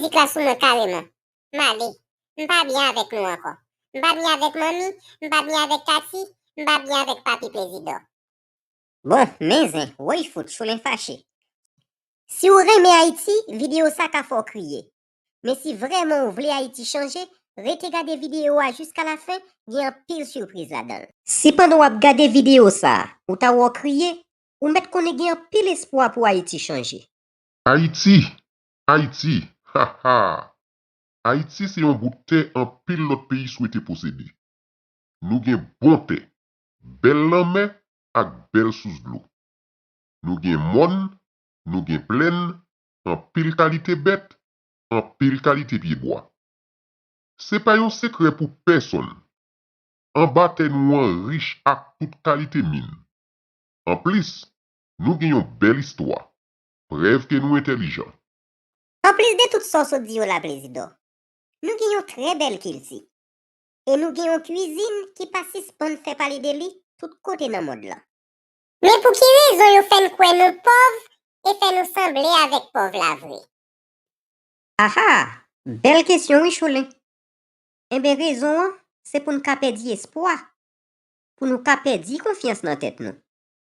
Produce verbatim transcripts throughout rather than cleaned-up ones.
Pitit la sou mwen kareman. M ale. M pa byen avèk nou ankò. M pa byen avèk manmi, m pa byen avèk Tati, m pa byen avèk papi Plezidò. Bon, men zen, woy fout, Cholin fache. Si w renmen Ayiti, videyo sa ka fè w kriye. Men si vrèman w vle Ayiti chanje, rete gade videyo a jiska lafen, gen anpil sipriz ladan l. Si pandan w ap gade videyo sa a, ou ta wè w kriye, ou mèt konnen gen anpil espwa pou Ayiti chanje. Ayiti! Ayiti! Ha ha! Ayiti se yon bout tè anpil lòt peyi swete posede. Nou gen bon tè, bèl lanmè ak bèl sous dlo. Nou gen mòn, nou gen plèn, anpil kalite bèt, anpil kalite pyebwa. Se pa yon sekrè pou pèsonn. Anba tè nou an rich ak tout kalite min. Anplis, nou gen yon bèl istwa, prèv ke nou entèlijan. Anplis de tout sa w sot di yo la, Plezidò, nou gen yon trè bèl kilti. E nou gen yon kwizin ki pa sispann fè pale de li tout kote nan mond lan. Men pou ki rezon yo fè n kwè nou pòv e fè nou sanble avèk pòv la vre? Aha! Bèl kesyon wi, Cholin. Enben, rezon an, se pou n ka pèdi espwa, pou nou ka pèdi konfyans nan tèt nou,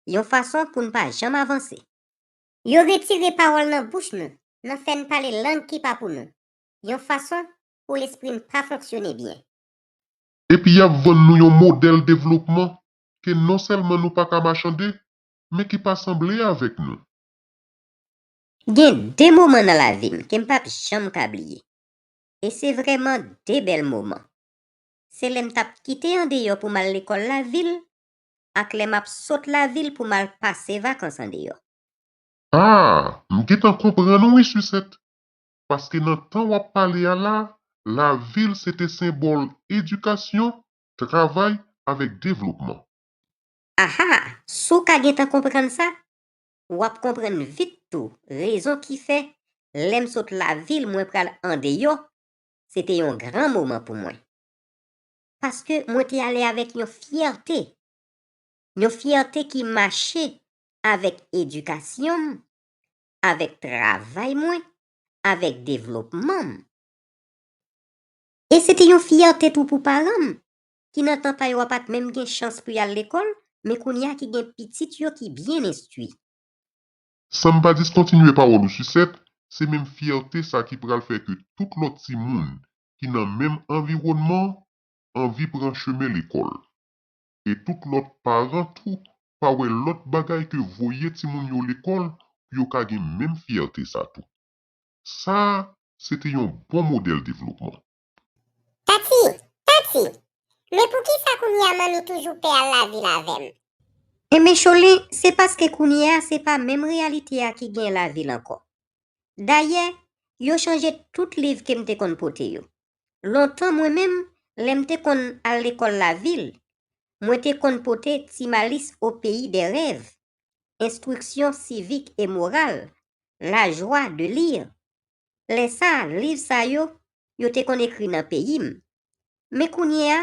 yon fason pou n pa janm avanse. Yo retire pawòl nan bouch nou, nan fè n pale lang ki pa pou nou, yon fason pou lespri n pa fonksyone byen. Epi y ap vann nou yon modèl devlopman ke non sèlman nou pa ka machande, men ki pa sanble avèk nou. Gen de moman nan lavi m ke m p ap janm ka bliye. E se vrèman de bèl moman. Se lè m t ap kite andeyò pou m al lekòl lavil, ak lè m ap sot lavil pou m al pase vakans andeyò. Ah, m gentan konprann ou wi, Sisèt. Paske nan tan w ap pale a la, lavil se te senbòl edikasyon, travay avèk devlopman. Aha, si w ka gentan konprann sa, w ap konprann vit tou rezon ki fè lè m sot lavil mwen pral andeyò, se te yon gran moman pou mwen. Paske mwen te ale avèk yon fyète, yon fyète ki mache avèk edikasyon m, avèk travay mwen, avèk devlopman m. E se te yon fyète tou pou paran m, ki nan tan pa yo a pa t menm gen chans pou y al lekòl, men kounye a ki gen pitit yo ki byen enstwi. San m pa diskontinye pawòl ou, Sisèt, se menm fyète sa ki pral fè ke tout lòt timoun ki nan menm anviwònman anvi pran chemen lekòl. E tout lòt paran tou pa wè lòt bagay ke voye timoun yo lekòl pou yo ka gen menm fyète sa tou. Sa a, se te yon bon modèl devlopman. Tati, Tati, men poukisa kounye a manmi toujou pè al lavil avè m? Enben, Cholin, se paske kounye a se pa menm reyalite a ki gen lavil ankò. Dayè, yo chanje tout liv ke m te konn pote yo. Lontan mwen menm, lè m te konn al lekòl lavil, mwen te konn pote Ti Malis au pays des rêves, Instruction civique et morale, La joie de lire. Lè sa a, liv sa yo, yo te konn ekri nan peyi m. Men kounye a,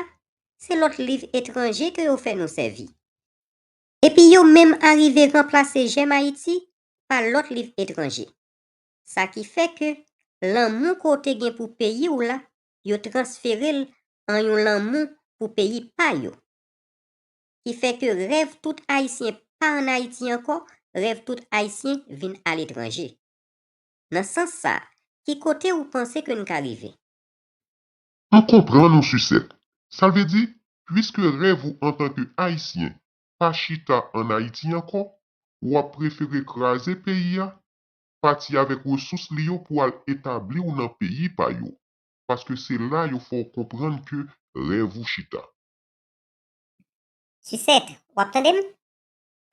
se lòt liv etranje ke yo fè nou sèvi. Epi yo menm arive ranplase J'aime Haïti pa lòt liv etranje. Sa ki fè ke lanmou ke w te gen pou peyi w la, yo transfere l an yon lanmou pou peyi pa yo. Ki fè ke rèv tout Ayisyen pa ann Ayiti ankò, rèv tout Ayisyen vin aletranje. Nan sans sa, ki kote ou panse ke n ka rive? M konprann ou, Sisèt. Sa vle di, piske rèv ou antanke Ayisyen pa chita ann Ayiti ankò, w ap prefere kraze peyi a, pati avèk resous li yo pou al etabli w nan peyi pa yo, paske se la yo fè w konprann ke rèv ou chita. Sisèt, w ap tande m?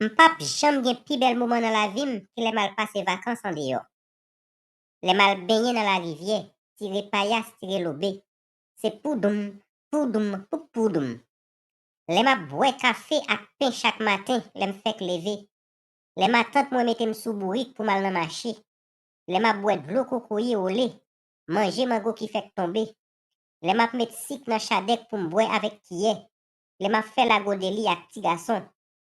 M p ap janm gen pi bèl moman nan lavi m ke lè m al pase vakans andeyò. Lè m al benyen nan larivyè, tire payas, tire lobe. Se poudoum, poudoum, poupoudoum. Lè m ap bwè kafe ak pen chak maten lè m fèk leve. Lè matant mwen mete m sou bourik pou m al nan mache. Lè m ap bwè dlo kokoye ole, manje mango ki fèk tonbe. Lè m ap met sik nan chadèk pou m bwè avèk kiyè. Lè m ap fè lago deli ak ti gason.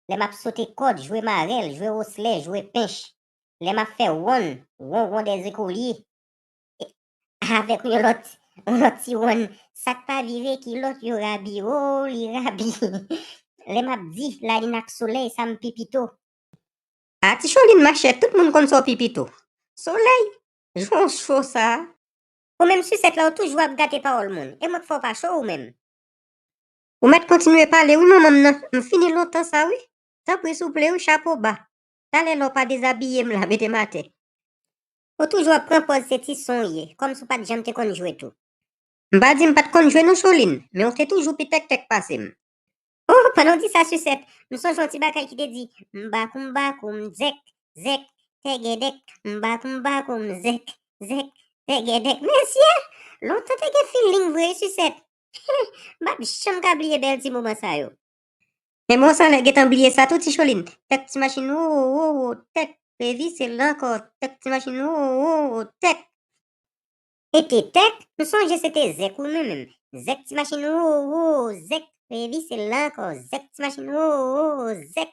Lè m ap sote kòd, jwe marèl, jwe woslè, jwe pench. Lè m ap fè wonn, won won dèzekolye. E, Avèk yon lòt, yon lòt ti wonn, sa k pa vire kilòt yo rabi, o, li rabi. Lè m ap di lalin ak solèy, sa m pi pito. A, Ti Cholin, machè, tout moun konn sa w pi pito. Solèy, jan w cho sa a. Ou menm Sisèt la, ou toujou ap gate pawòl moun. E mwen k fè w pa cho ou menm? Ou mèt kontinye pale wi, manman m nan. M fini lontan sa wi. Tanpri souple wi, chapo ba. Talè lè w pa dezabiye m la, mete m atè. Ou toujou ap pran pòz se ti son w ye, kòmsi w pa t janm te konn jwe tou. M pa di m pa t konn jwe non, Cholin, men w te toujou pi tèktèk pase m. Oh, pandan w di sa, Sisèt, m sonje yon ti bagay ki te di, m bakoum bakoum, zèk, zèk, tègèdèk, m bakoum bakoum, zèk, zèk, tègèdèk. Mesye, lontan te gen feeling vre, Sisèt. M p ap janm ka bliye bèl ti moman sa yo. Men bon, sa lè gentan bliye sa tou, Ti Cholin. Tèk ti machin, wo, wo, wo, wo, tèk, revise l ankò, tèk ti machin, wo, wo, wo, tèk. E te tèk, m sonje se te zèk wi mwen menm. Zèk ti machin, wo, wo, wo, zèk, revise l ankò, zèk ti machin, wo, wo, wo, zèk.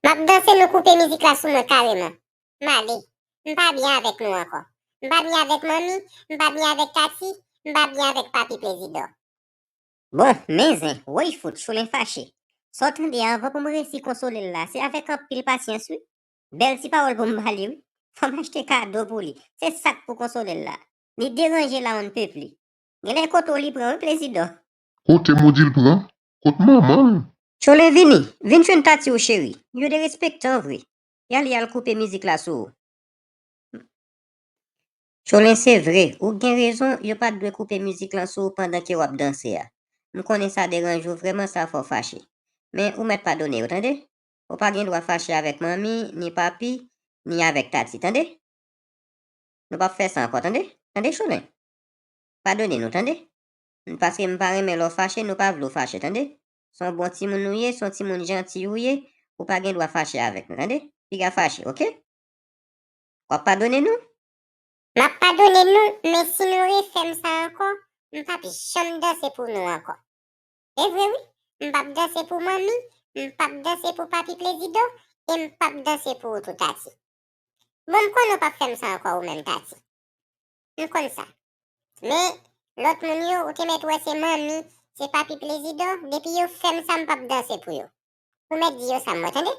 M ap danse, nou koupe mizik la sou mwen kareman. M ale. M pa byen avèk nou ankò. M pa byen avèk manmi, m pa byen avèk Tati, m pa byen avèk Papi Plezidò. Bon, men zen, woy fout, Cholin fache. Sa w tande a, anvan pou m resi konsole l la, se avèk anpil pasyans wi. Bèl ti pawòl pou m ba li wi. Fò m achte kado pou li. Se sa k pou konsole l la. Li deranje la on ne peut plus. Genlè kote w li pran wi, Plezidò. Kote m ou di l pran? Kot manman l? Cholin, vini, vin jwenn Tati w cheri. Yo derespektan vre. Y ale y al koupe mizik la sou ou. Cholin, se vre, ou gen rezon, yo pa t dwe koupe mizik lan sou ou pandan ke w ap danse a. M konnen sa deranje w vrèman, sa fè w fache. Men ou mèt padone yo, tande? Ou pa gen dwa fache avèk manmi, ni papi, ni avèk Tati, tande? Nou p ap fè sa ankò, tande? Tande, Cholin? Padone nou, tande? Paske m pa renmen lè w fache, nou pa vle w fache, tande? Se yon bon timoun ou ye, se yon timoun janti ou ye, ou pa gen dwa fache avèk nou, tande? Piga fache, oke? W ap padone nou? M ap padone nou, men si nou refè m sa ankò, m p ap janm danse pou nou ankò. E vre wi, m p ap danse pou manmi, m p ap danse pou papi Plezidò, e m p ap danse pou ou tou, Tati. Bon, m konnen w p ap fè m sa ankò ou menm, Tati. M konn sa. Men, lòt moun yo, ou te mèt wè se manmi, se papi Plezidò, depi yo fè m sa, m p ap danse pou yo. Ou mèt di yo sa, mwen, tande?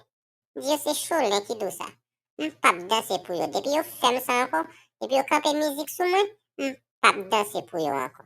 Di yo se Cholin ki di w sa. M p ap danse pou yo. Depi yo fè m sa ankò, depi yo kanpe mizik sou mwen, m p ap danse pou yo ankò.